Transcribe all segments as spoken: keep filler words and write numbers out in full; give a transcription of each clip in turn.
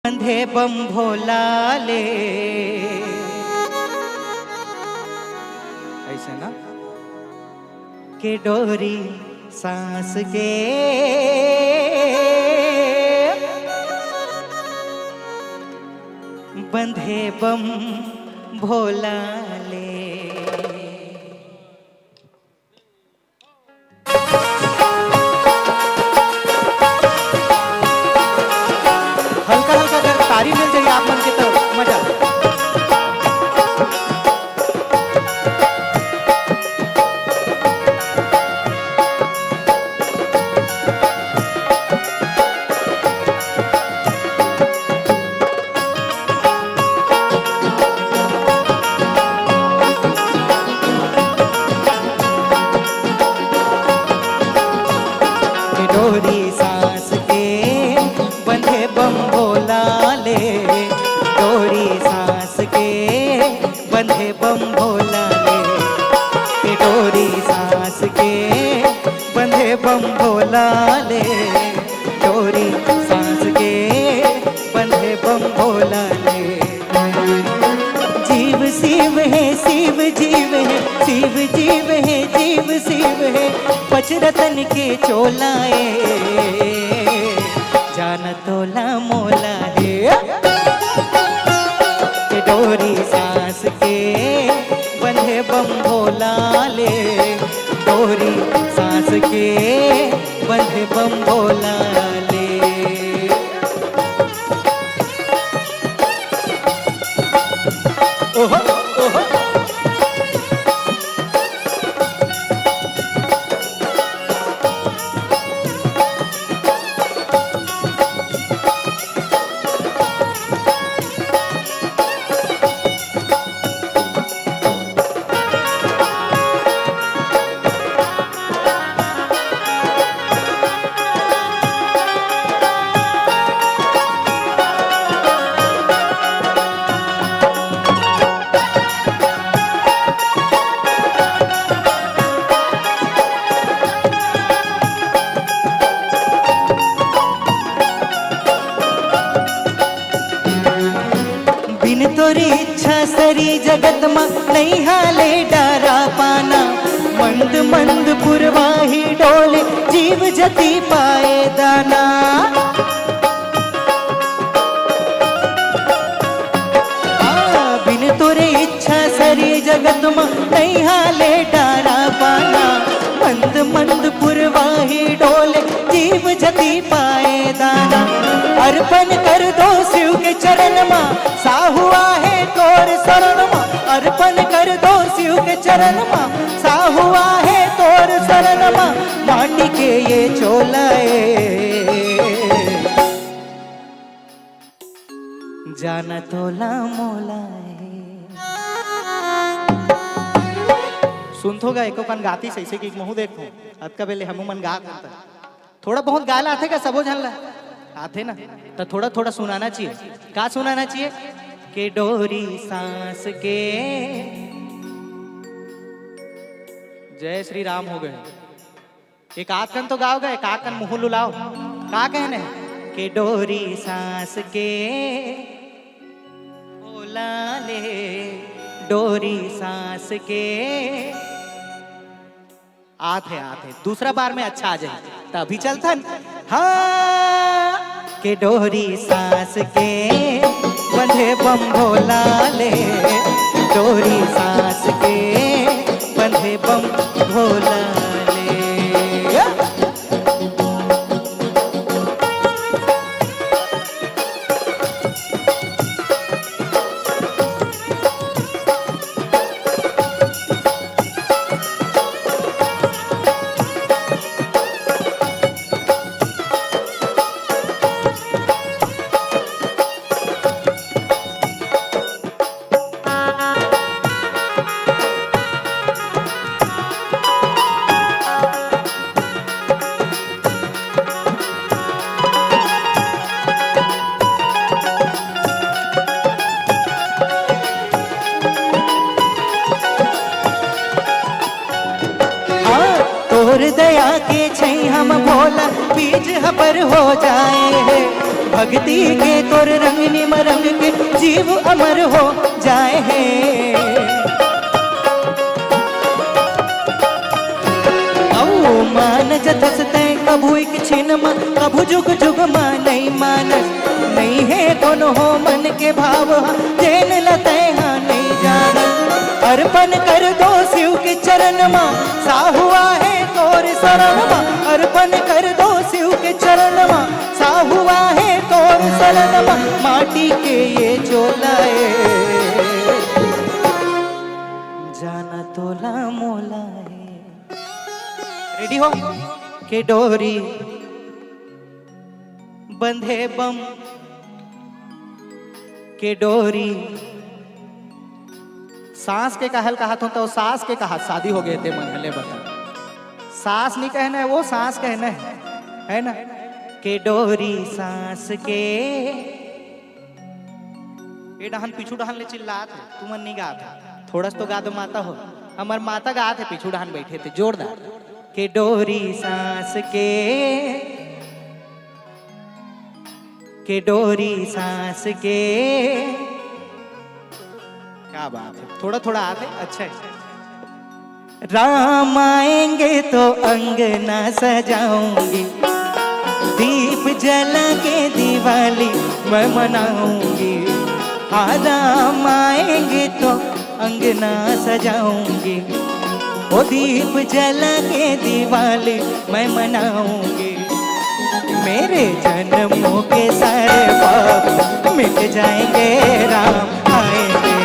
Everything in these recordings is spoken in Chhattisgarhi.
बंधे बम भोला ले। ऐसे ना? के डोरी सांस के बंधे बम भोला ले। हल्का हल्का अगर तारी मिल जाए आप मन के तो मजा। डोरी सांस के बंधे बम भोला ले, डोरी सांस के बंधे बम भोला ले, डोरी सांस के बंधे बम भोला ले, डोरी सांस के बंधे बम भोला ले। जीव शिव है, शिव जीव है, शिव जीव है, जीव शिव है, पचरतन के चोलाए। जान तोला मोला है, डोरी सांस के बंधे बम भोला ले, डोरी सांस के बंधे बम भोला ले। ओहो, ओहो। बिन तोरी इच्छा सरी जगत मा नइ हाले डारा पाना। मंद मंद पुरवाही डोले जीव जति पाए दाना। आ, बिन तोरे इच्छा सरी जगत मा नइ हाले डारा पाना। मंद मंद पुरवाही डोले जीव जति पाए दाना। अर्पण कर दो शिव के चरण मा, साहू आहे तोर शरण मा। अर्पण कर दो शिव के चरण मा, साहू आहे तोर शरण मा। माटी के ये चोला ए, जाना तोला मोला ए। सुनथो गा, एको कन गातिस अइसे कि महूं देखथों, अतका बेले हमू मन गा करता। थोड़ा बहुत गाय ला आथे का सबो झन ला? आथे ना? त थोड़ा थोड़ा सुनाना चाहिए। का सुनाना चाहिए? के डोरी सांस के। जय श्री राम हो गए। एक आध कन तो गाव गा, एक आध कन मुहूं लुलाव। का कहने? के डोरी सांस के बोला ले, डोरी सांस के। आत हे, आत हे, दूसरा बार में अच्छा आ जाही। त अभी चलथन। हाँ, के डोरी सांस के बंधे बम भोला ले, डोरी सांस के बंधे बम भोला ले। हाँ, तोर दया के छैया म भोला बीज हबर हो जाए हे। भक्ति के तोर रंग निम रंग के जीव अमर हो जाए हे। अउ मान जथस तै कभू एक छिन मा, कभू जुग जुग मा नइ मानस। नइ हे कोनो हो मन के भाव हा, जेन ल तै हा नइ जानस। अर्पण कर दो शिव के चरण मा, साहू आहे तोर शरण मा। अर्पण कर दो शिव के चरण मा, साहू आहे तोर शरण मा। माटी के ये चोला ए, जाना तोला मोला ए। रेडी हो? के डोरी बंधे बम के डोरी। सास के कहल कहत हो तो सास के कहत शादी हो गए ते मन हले बता। सास नहीं कहना है, वो सांस कहना है, है ना? के डोरी सांस के। ये डहन पीछू डहन ले चिल्लात है, तुमन नहीं गात है। थोड़ा सा तो गा दो माता हो। हमार माता गात है, पीछू डहन बैठे थे, जोरदार। के डोरी सांस के, के डोरी सांस के। क्या बात है, थोड़ा थोड़ा आते, अच्छा है। राम आएंगे तो अंगना सजाऊंगी, दीप जला के दिवाली मैं मनाऊंगी। हाँ, राम आएंगे तो अंगना सजाऊंगी, वो दीप जला के दिवाली मैं मनाऊंगी। मेरे जन्मों के सारे पाप मिट जाएंगे, राम आएंगे।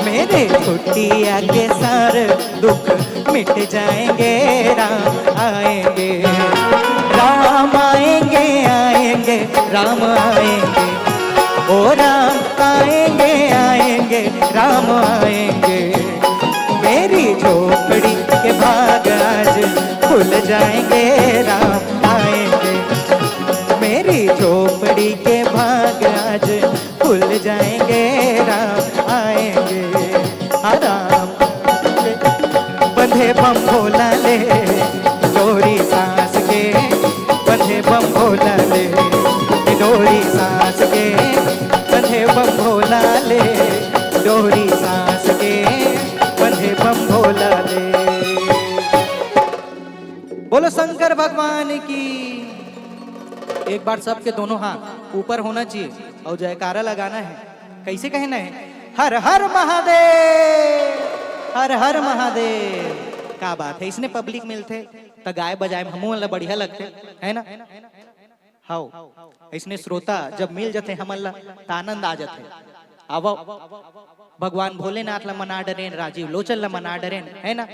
मेरे छुट्टिया के सारे दुख मिट जाएंगे, राम आएंगे। राम आएंगे, आएंगे, राम आएंगे। ओ राम आएंगे, आएंगे, राम आएंगे। मेरी झोपड़ी के भाग आज खुल जाएंगे, राम आएंगे। मेरी झोपड़ी के भाग आज खुल जाएंगे, राम आएंगे। हाँ, राम बंधे बम भोला ले, डोरी सांस के। बंधे बम भोला ले, डोरी सांस के। बंधे बम भोला ले, डोरी सांस के। बंधे बम भोला ले। बोलो शंकर भगवान की। एक बार सबके दोनों हाथ ऊपर होना चाहिए और जयकारा लगाना है। कैसे कहना है? हर हर महादेव, हर हर महादेव। का बात है, इसने पब्लिक मिलथे त गाय बजाए में हमू मन ला बढ़िया लगथे, है ना? हव, अइसने श्रोता जब मिल जथे हमन ला, त आनंद आ जथे। आवव, भगवान भोलेनाथ ला मना डरेन, राजीव लोचन ला मना डरेन, है ना?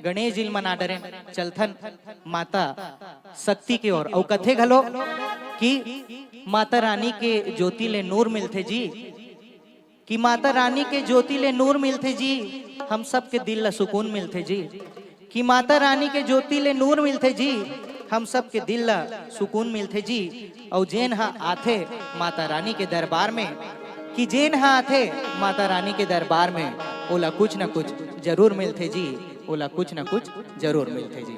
गणेश जी ला मना डरेन, चलथन माता शक्ति के ओर। अउ कथे घलो कि माता रानी के ज्योति ले नूर मिलथे जी, कि माता रानी के ज्योति ले नूर मिलथे जी, हम सबके दिल ला सुकून मिलथे जी। कि माता रानी के ज्योति ले नूर मिलथे जी, हम सबके दिल ला सुकून मिलथे जी। अउ जेन ह आथे माता रानी के दरबार में, कि जेन ह आथे माता रानी के दरबार में, ओला कुछ न कुछ जरूर मिलथे जी, ओला कुछ न कुछ जरूर मिलथे जी।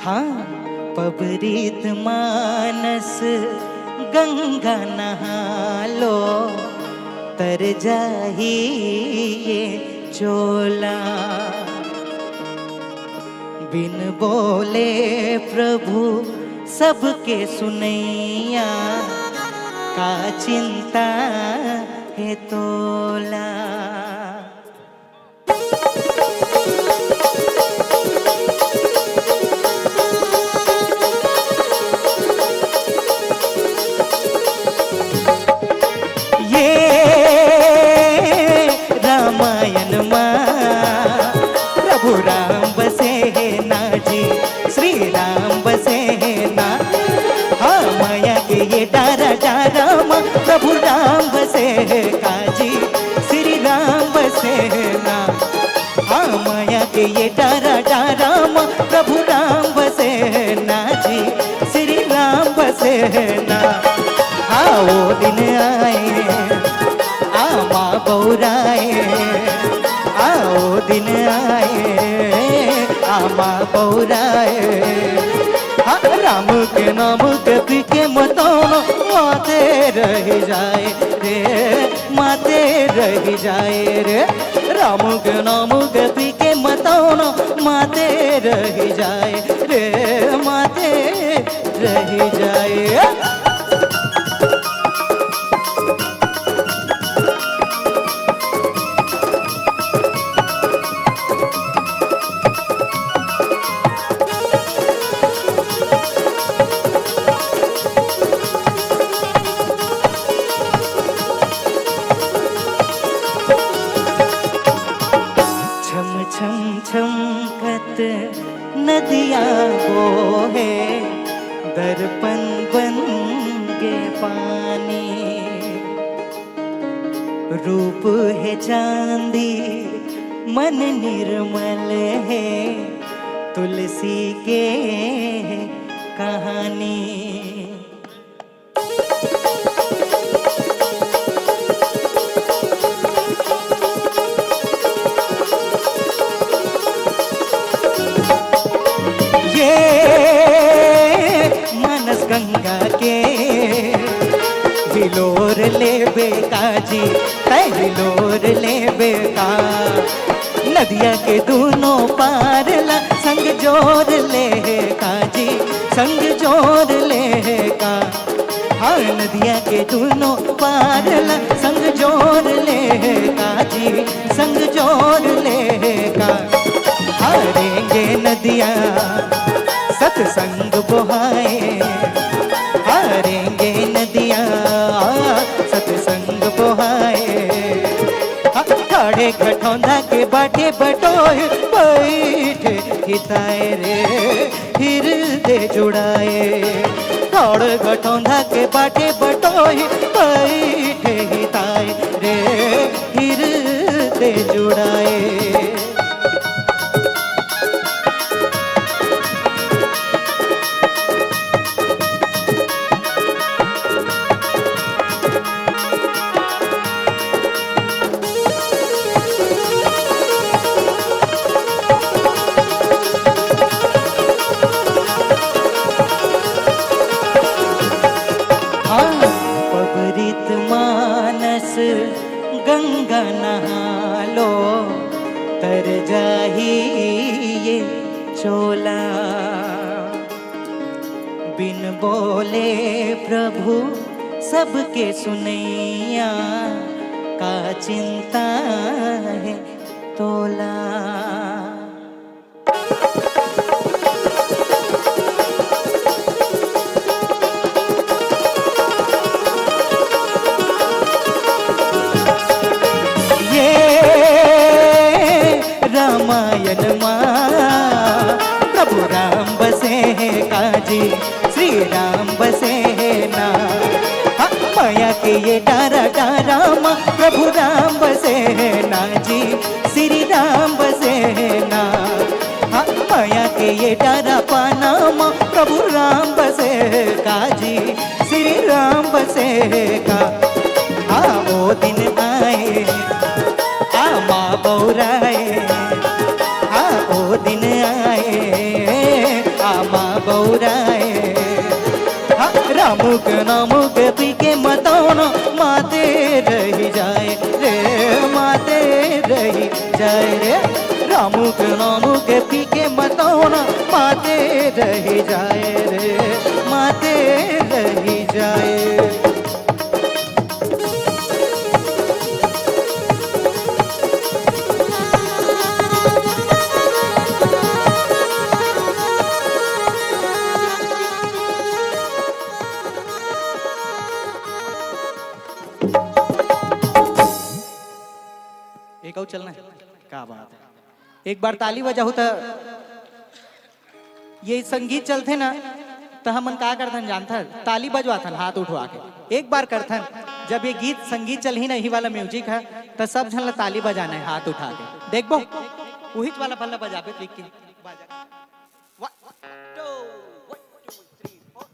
हाँ, पबरीत मानस गंगा नहा लो, तर जाही ये चोला। बिन बोले प्रभु सबके सुनैया, का चिंता हे तोला। ये रामायण मा प्रभु राम बसे हे ना जी, श्री राम बसे हे ना। हाँ, माया के ये डारा डारा मा प्रभु राम बसे हे का जी, श्री राम बसे ना। हाँ, मया के ये डारा डारा म प्रभु राम बसे ना जी, श्री राम बसे ना। हाँ, वो दिन आए, आमा बौराए, हाँ, वो दिन आए, आमा बौराए। हाँ, राम के नाम के पी के मतौन माते रह जाए रे, माते रह जाए रे। राम के नाम के पी के मतौन माते रह जाए रे, माते रह जाए। छम छम छमकत नदिया बोहे, दर्पण बन गे पानी। रूप है चांदी, मन निर्मल है, तुलसी के कहानी। ये मानस गंगा के हिलोर लेबे का जी, तै हिलोर लेबे का। नदिया के दोनों पार ला संग जोर ले का जी, संग जोर ले का। हाँ, नदिया के दोनों पार ला संग जोर ले का जी, संग जोर ले का। हारेंगे नदिया सत्संग बोहाए, हारेंगे नदिया सत्संग बोहाए। हाँ, ठाड़े घटौंधा के बाटे बटोय, बइठे हिताय रे, हिरदे जुड़ाय। ठाड़े घटौंधा के बाटे बटोय, बइठे हिताय रे, हिरदे जुड़ाय। हाँ, पबरित मानस गंगा नहा लो, तर जाही ये चोला। बिन बोले प्रभु सबके सुनैया, का चिंता है तोला। ये रामायण मा प्रभु राम बसे हे काजी, श्री राम बसे हे ना। हाँ, मया के ये डारा डारा मा प्रभु राम बसे हे ना जी, श्री राम बसे हे ना। हाँ, मया के ये डारा पाना मा प्रभु राम बसे हे काजी, श्री राम बसे हे का। हाँ, वो दिन आए, आमा बौराए। हाँ, वो दिन आए, आमा बौराए। हाँ, रामू के नामू के पी के मतौना माते रही जाए रे, माते रही जाए रे। रामू के नामू के पी के मतौना माते रही जाए रे, माते रही जाए। एक अउ चलना है। क्या बात है, एक बार ताली बजाहू त। ये संगीत चलथे ना, त हमन का करथन जानथन? ताली बजवाथन हाथ उठवा के। एक बार करथन, जब ये गीत संगीत चलही ना, यही वाला म्यूजिक है, त सब झन ला ताली बजाना हे, हाथ उठा के। देखबो, उहीच वाला भल्ला बजाबे, देख के। बाजा। One, two, one, two, three, four।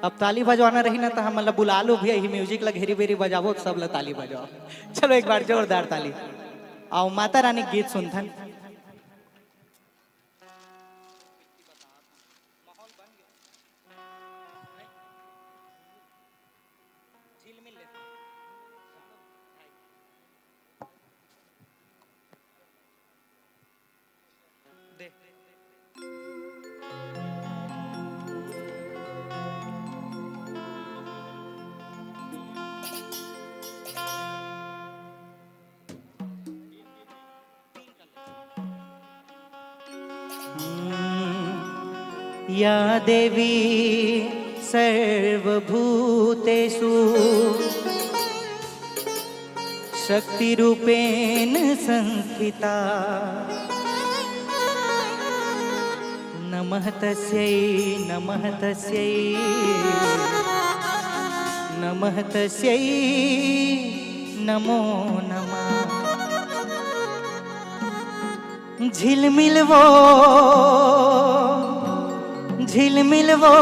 अब ताली बजवाना रही ना, त हमन ला बुला लो भैया, इही music ला घेरी बेरी बजाबो, सब ला ताली बजाओ। चलो, एक बार जोरदार ताली। आओ, माता रानी के गीत सुनथन। या देवी सर्वभूतेषु शक्तिरूपेण संस्थिता। नमः तस्यै, नमः तस्यै, नमः तस्यै, नमो नमः। झिलमिल वो, झिलमिल वो,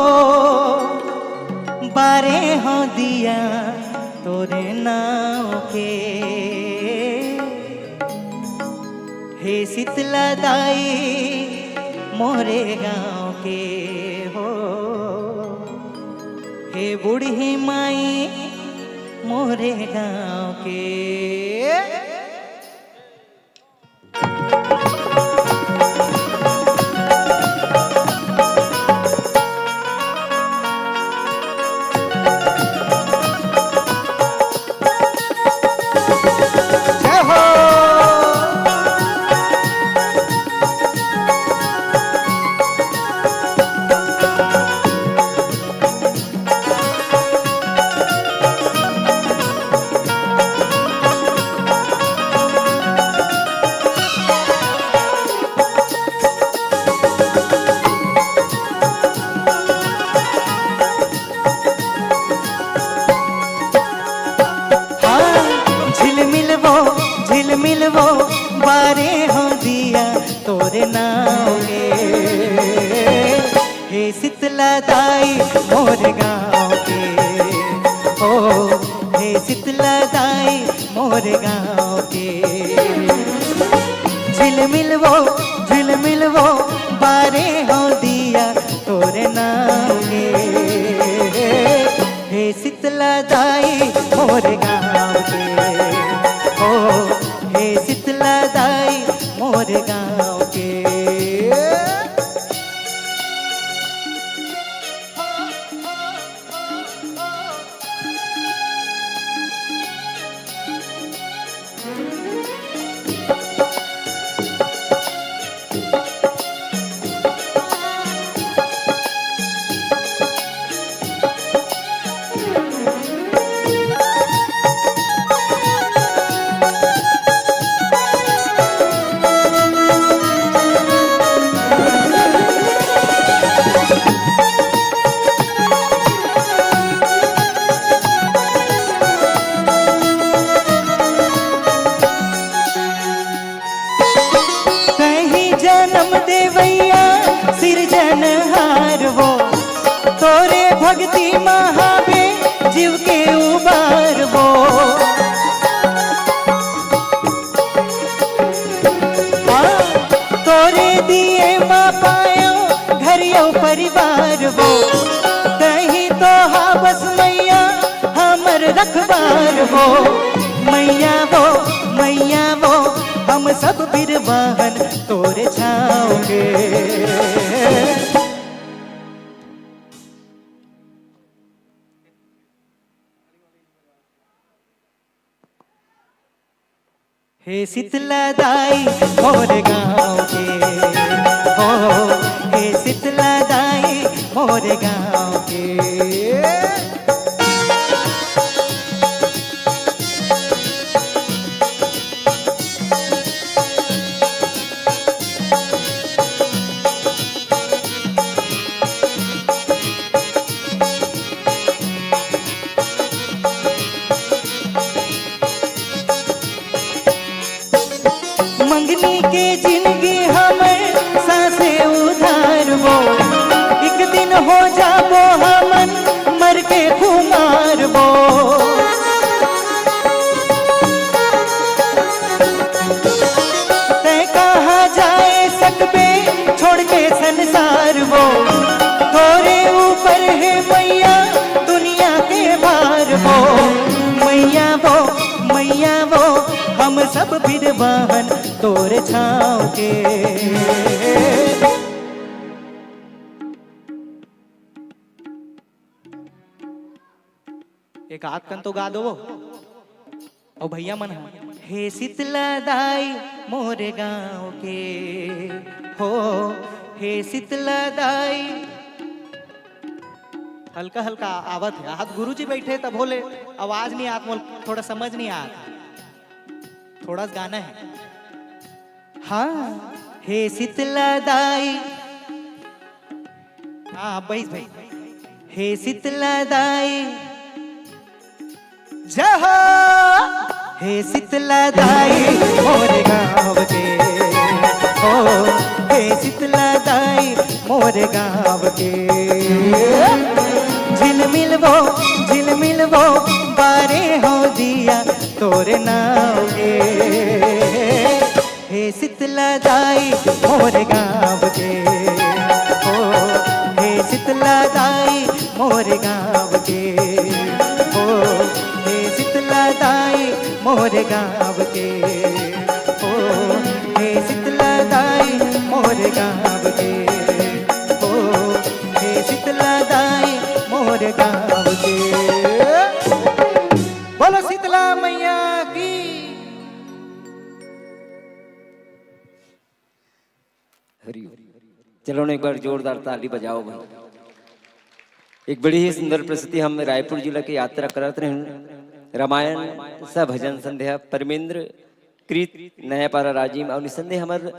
बारे हो दिया तोरे नाव के। हे शीतला दाई मोरे गाँव के हो, हे बूढ़ी माई मोरे गाँव के। हाँ, झिलमिल वो, झिलमिल वो, बारे हो दिया तोरे नाव के। हे शीतला दाई मोर गाँव के, ओ हे शीतला दाई मोर गाँव के। झिलमिल वो, झिलमिल वो, बारे हो दिया तोरे नाव के। हे शीतला दाई मोर गाँव के, ओ हे शीतला दाई मोर गाँव के। कहीं जन्म देवैया सिरजनहार वो, तोरे भक्ति महावे जीव के उबार वो। हाँ, तोरे दिए मा पायो घर यो परिवार वो, कहीं तो हा बस मैया हमर रखवार वो। मैया वो, मैया वो, हम सब बिरवाहन तोरे छाँव के। हे शीतला दाई मोर गाँव के, हो, हे शीतला दाई मोर गाँव के। तार वो, तोरे ऊपर हे मैया दुनिया के भार वो, मैया वो, मैया वो, हम सब बिरवाहन तोरे छाँव के। एक आध कन तो गा दो वो। अउ भैया मन ह, हे शीतला दाई मोर गाँव के, हो, हे शीतला दाई। हल्का हल्का आवत हे, आज गुरुजी बैठे तब होले आवाज नहीं आत, मोल थोड़ा समझ नहीं आत, थोड़ा गाना है। हाँ, हे शीतला दाई। हाँ, बैस भाई। हे शीतला दाई, जय हो। हे शीतला दाई मोर गाँव के, हो, हे शीतला दाई मोर गाँव के। झिलमिल वो, झिलमिल वो बारे हो दिया तोरे नाव के। हे शीतला दाई मोर गाँव के, हो, हे शीतला दाई मोर गाँव के, हो, हे शीतला दाई मोर गाँव के, हो, हे शीतला दाई मोर गाँव के, हो, हे शीतला दाई मोर गाँव के। बोलो शीतला मैया की। हरि ओम। चलो ना, एक बार जोरदार ताली बजाओ भाई। एक बड़ी ही सुंदर प्रस्तुति हम रायपुर जिला के यात्रा करत रहे, रामायण सह भजन संध्या, परमेंद्र कृत नयापारा राजिम, और निसंदेह हमर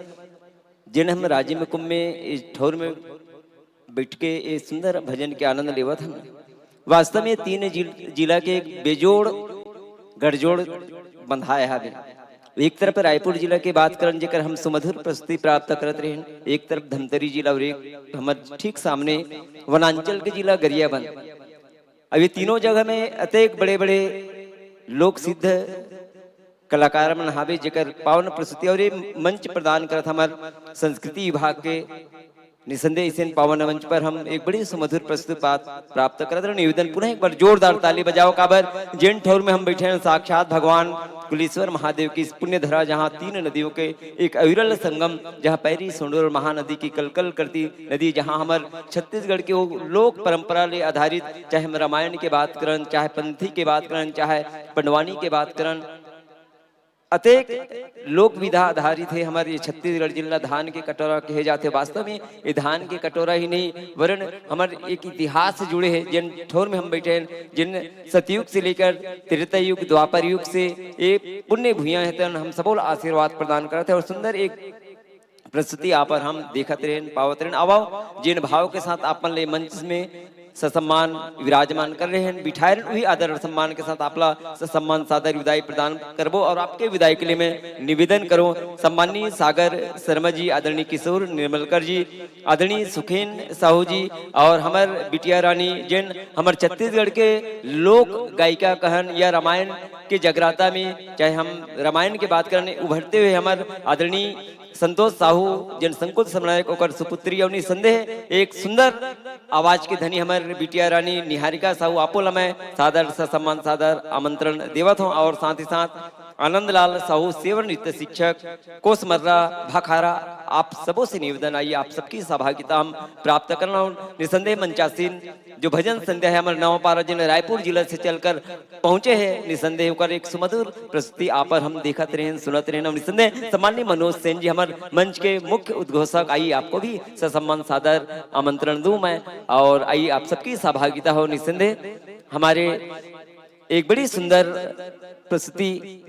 जेन हम राजिम कुंभ में इस ठौर में बैठ के ये सुंदर भजन के आनंद लेवत हन। वास्तव में तीन जिल-, जिला के एक बेजोड़ गठजोड़ बंधाए हवे। एक तरफ रायपुर जिला के बात करन, जेकर हम सुमधुर प्रस्तुति प्राप्त करत रहेन, एक तरफ धमतरी जिला और एक हमर ठीक सामने वनांचल के जिला गरियाबंद। अब ये तीनों जगह में अतेक बड़े-बड़े लोक सिद्ध कलाकार मन हावे, जेकर पावन प्रस्तुति और ये मंच प्रदान करत हमर संस्कृति विभाग के निसंदेह इसेन पावन मंच पर हम एक बड़ी सुमधुर प्रस्तुति पा-, प्राप्त करत रहन। निवेदन पुनः एक बार जोरदार ताली बजाओ, काबर जेन ठौर में हम बैठे हैं, साक्षात भगवान कुलेश्वर महादेव की इस पुण्य धरा, जहाँ तीन नदियों के एक अविरल संगम, जहाँ पैरी, सोंडूर और महानदी की कलकल करती नदी, जहाँ हमर छत्तीसगढ़ के वो लोक परंपरा ले आधारित, चाहे हम रामायण के बात करन, चाहे पंथी के बात करन, चाहे पंडवानी के बात करन, अतेक लोक विधा आधारित हे। हमर ये छत्तीसगढ़ जिला धान के कटोरा कहे जाथे। वास्तव में ये धान के कटोरा ही नहीं, वरन हमर एक इतिहास से जुड़े हे। जिन ठोर में हम बैठे हैं, जिन सतयुग से लेकर त्रेता युग, द्वापर युग से ये पुण्य भुइयां हे, तेन हम सबो ला आशीर्वाद प्रदान करत हे और सुंदर एक प्रस्तुति आप और हम देखत रहेन, पावत रहेन। आवा, जिन भाव के साथ आप मन ले मंच में ससम्मान विराजमान कर रहे हैं, बिठाए रहेन, वही आदर और सम्मान के साथ आपला ससम्मान सादर विदाई प्रदान करबो और आपके विदाई के लिए मैं निवेदन करूं, सम्माननीय सागर शर्मा जी, आदरणीय किशोर निर्मलकर जी, आदरणीय सुखेन साहू जी और हमर बिटिया रानी, जिन हमर छत्तीसगढ़ के लोक गायिका कहन या रामायण के जगराता में, चाहे हम रामायण के बात करन, उभरते हुए हमर आदरणीय संतोष साहू, जिन संकुल समन्वयक, ओकर सुपुत्री, और निसंदेह एक सुंदर आवाज के धनी हमर बिटिया रानी निहारिका साहू, आपो ला मैं सादर ससम्मान, सादर आमंत्रण देवत हूँ। और साथ ही साथ आनंदलाल साहू, सेवा नृत्य शिक्षक, कोसमर्रा, भाखारा, आप सबों से निवेदन, आइए, आप सबकी सहभागिता हम प्राप्त करना। और निसंदेह मंचासीन जो भजन संध्या है, हमर नवापारा जिला, रायपुर जिला से चलकर पहुंचे हैं, निसंदेह ओकर एक सुमधुर प्रस्तुति आप और हम देखत रहेन, सुनत रहेन। और निसंदेह सम्माननीय मनोज सेन जी, हमर मंच के मुख्य उद्घोषक, आइए, आपको भी ससम्मान सादर आमंत्रण दूं मैं, और आइए, आप सबकी सहभागिता हो। निसंदेह हमारे एक बड़ी सुंदर प्रस्तुति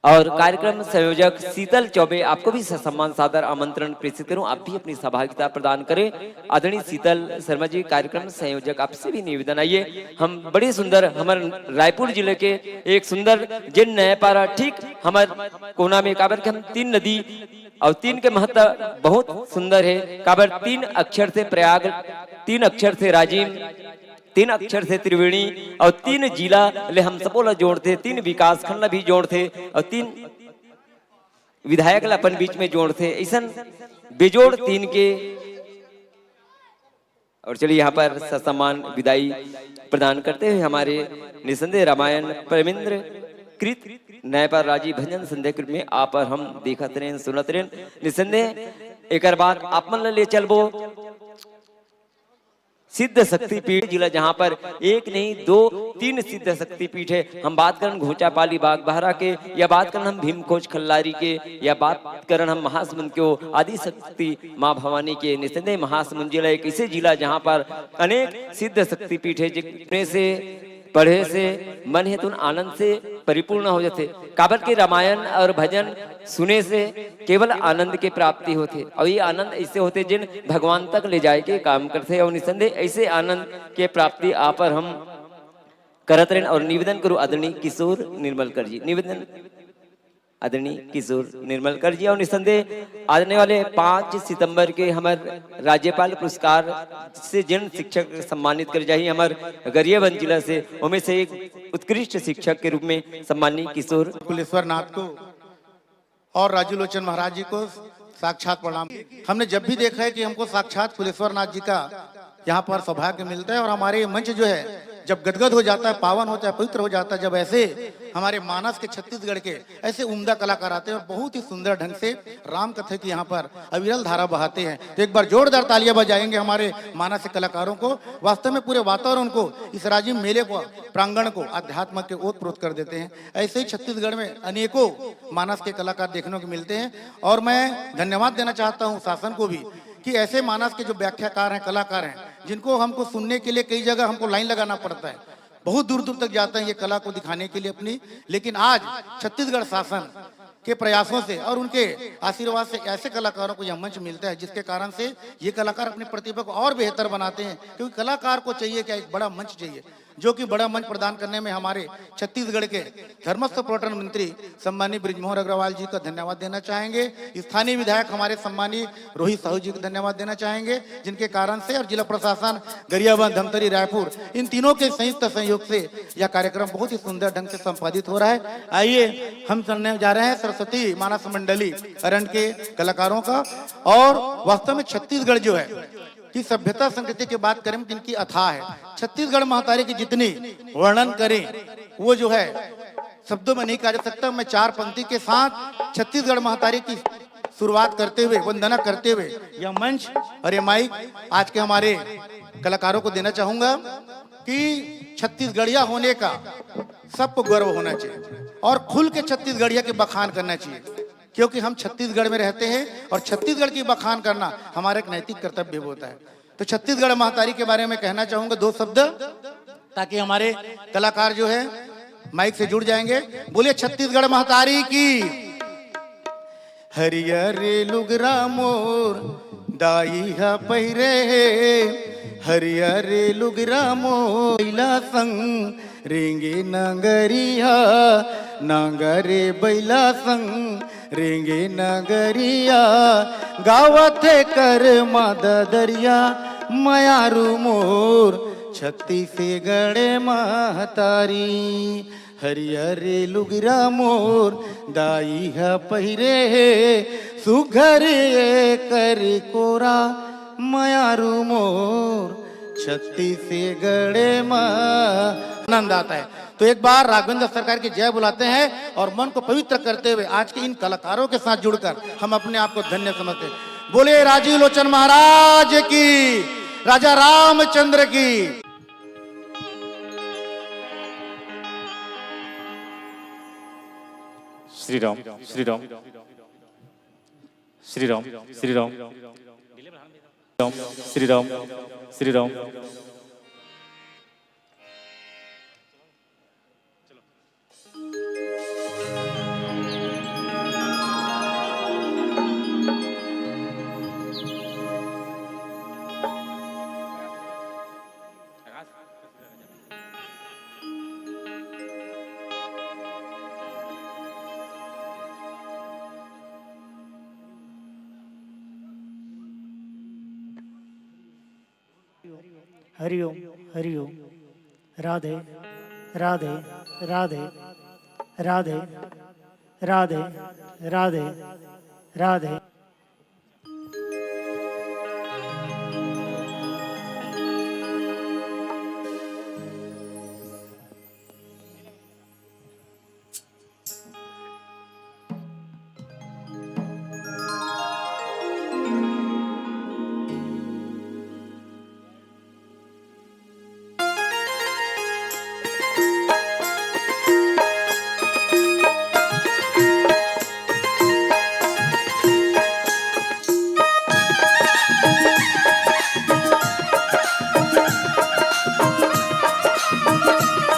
और कार्यक्रम संयोजक शीतल चौबे, आपको भी ससम्मान सादर आमंत्रण प्रेषित करूं, आप भी अपनी सहभागिता प्रदान करें। आदरणीय शीतल शर्मा जी, कार्यक्रम संयोजक, आपसे भी निवेदन, आइए, हम बड़ी सुंदर, हमर रायपुर जिले के एक सुंदर जिन नयापारा, ठीक हमर कोना में, काबर के हम तीन नदी और तीन के महत्व बहुत सुंदर है, काबर तीन अक्षर से प्रयाग, तीन अक्षर से राजिम, तीन अक्षर से त्रिवेणी और तीन जिला ले हम सबो ला जोड़थे, तीन विकास खंड ला भी जोड़थे और तीन विधायक ला अपन बीच में जोड़थे। ऐसन बेजोड़ तीन के। और चलिए, यहाँ पर ससम्मान विदाई प्रदान करते हुए हमारे निसंदेह रामायण प्रेमेंद्र कृत नयपाल राजी भजन संध्या के रूप में आप और हम देखत रहेन, सुनत रहेन। निसंदेह एकर बाद आप मन ला ले चलबो सिद्ध शक्तिपीठ जिला, जहाँ पर एक नहीं, दो, तीन सिद्ध शक्तिपीठ है। हम बात करन घोचापाली बागबाहरा के, या बात करन हम भीमखोज खल्लारी के, या बात करन हम महासमुंद के, वो आदि शक्ति माँ भवानी के। निसंदेह महासमुंद जिला एक ऐसे जिला, जहाँ पर अनेक सिद्ध शक्तिपीठ है, जिनमें से पढ़े से मन हे तुन आनंद से परिपूर्ण हो जाथे। काबर के रामायण और भजन सुने से केवल आनंद के प्राप्ति होथे, और ये आनंद ऐसे होथे, जिन भगवान तक ले जाए के काम करथे, और निसंदेह ऐसे आनंद के प्राप्ति आप और हम करत रहेन। और निवेदन करूँ आदरणीय किशोर निर्मलकर जी, निवेदन आदरणीय किशोर निर्मलकर जी, और निसंदेह आने वाले पाँच सितंबर के हमर राज्यपाल पुरस्कार से जिन शिक्षक सम्मानित करे जाही हमर गरियाबंद जिला से, ओमे से एक उत्कृष्ट शिक्षक के रूप में सम्माननीय किशोर कुलेश्वर नाथ को और राजू लोचन महाराज जी को साक्षात प्रणाम। हमने जब भी देखा है कि हमको साक्षात कुलेश्वर नाथ जी का यहाँ पर सौभाग्य मिलता है और हमारे ये मंच जो है जब गदगद हो जाता है, पावन होता है, पवित्र हो जाता है, जब ऐसे हमारे मानस के छत्तीसगढ़ के ऐसे उम्दा कलाकार आते हैं और बहुत ही सुंदर ढंग से राम कथा की यहाँ पर अविरल धारा बहाते हैं, तो एक बार जोरदार तालियां बजाएंगे हमारे मानस के कलाकारों को। वास्तव में पूरे वातावरण को, इस राजिम मेले को, प्रांगण को अध्यात्म के ओत प्रोत कर देते हैं। ऐसे ही छत्तीसगढ़ में अनेकों मानस के कलाकार देखने को मिलते हैं और मैं धन्यवाद देना चाहता हूँ शासन को भी कि ऐसे मानस के जो व्याख्याकार हैं, कलाकार हैं, जिनको हमको सुनने के लिए कई जगह हमको लाइन लगाना पड़ता है, बहुत दूर दूर तक जाते हैं ये कला को दिखाने के लिए अपनी, लेकिन आज छत्तीसगढ़ शासन के प्रयासों से और उनके आशीर्वाद से ऐसे कलाकारों को यह मंच मिलता है, जिसके कारण से ये कलाकार अपनी प्रतिभा को और बेहतर बनाते हैं, क्योंकि कलाकार को चाहिए क्या, एक बड़ा मंच चाहिए, जो कि बड़ा मंच प्रदान करने में हमारे छत्तीसगढ़ के धर्मस्थ पर्यटन मंत्री सम्माननीय बृजमोहन अग्रवाल जी का धन्यवाद देना चाहेंगे। स्थानीय विधायक हमारे सम्माननीय रोहित साहू जी को धन्यवाद देना चाहेंगे, जिनके कारण से और जिला प्रशासन गरियाबंद, धमतरी, रायपुर, इन तीनों के संयुक्त सहयोग से यह कार्यक्रम बहुत ही सुंदर ढंग से संपादित हो रहा है। आइए, हम सुनने जा रहे हैं सरस्वती मानस मंडली अरंड के कलाकारों का। और वास्तव में छत्तीसगढ़ जो है कि सभ्यता संस्कृति की बात करें, जिनकी अथाह है, छत्तीसगढ़ महतारी की जितनी वर्णन करें, वो जो है शब्दों में नहीं कहा जा सकता। मैं चार पंक्ति के साथ छत्तीसगढ़ महतारी की शुरुआत करते हुए, वंदना करते हुए यह मंच और ये माइक आज के हमारे कलाकारों को देना चाहूंगा कि छत्तीसगढ़िया होने का सबको गर्व होना चाहिए और खुल के छत्तीसगढ़िया के बखान करना चाहिए, क्योंकि हम छत्तीसगढ़ में रहते हैं और छत्तीसगढ़ की बखान करना हमारा एक नैतिक कर्तव्य भी होता है। तो छत्तीसगढ़ महतारी के बारे में कहना चाहूंगा दो शब्द, ताकि हमारे कलाकार जो है माइक से जुड़ जाएंगे। बोलिए छत्तीसगढ़ महतारी की। हरियर लुगरा मोर दाई ह पहिरे हे, हरियर लुगरा मोर बैला संग रेंगे नगरिया, नगरे बैला संग रेंगे नगरिया। गावत हे कर मददरिया मयारू मोर छत्तीसगढ़ महतारी। हरियर लुगरा मोर दाई ह पहिरे हे, सुघर एकर कोरा मयारू मोर छत्तीसगढ़ म। आनंद आता है। तो एक बार राघवेंद्र सरकार की जय बुलाते हैं और मन को पवित्र करते हुए आज के इन कलाकारों के साथ जुड़कर हम अपने आप को धन्य समझते हैं। बोले राजीव लोचन महाराज की, राजा रामचंद्र की। श्री राम, श्री राम, श्री राम, श्री राम, श्री राम, श्री राम। हरि ओम, हरि ओम। राधे, राधे, राधे, राधे, राधे, राधे, राधे।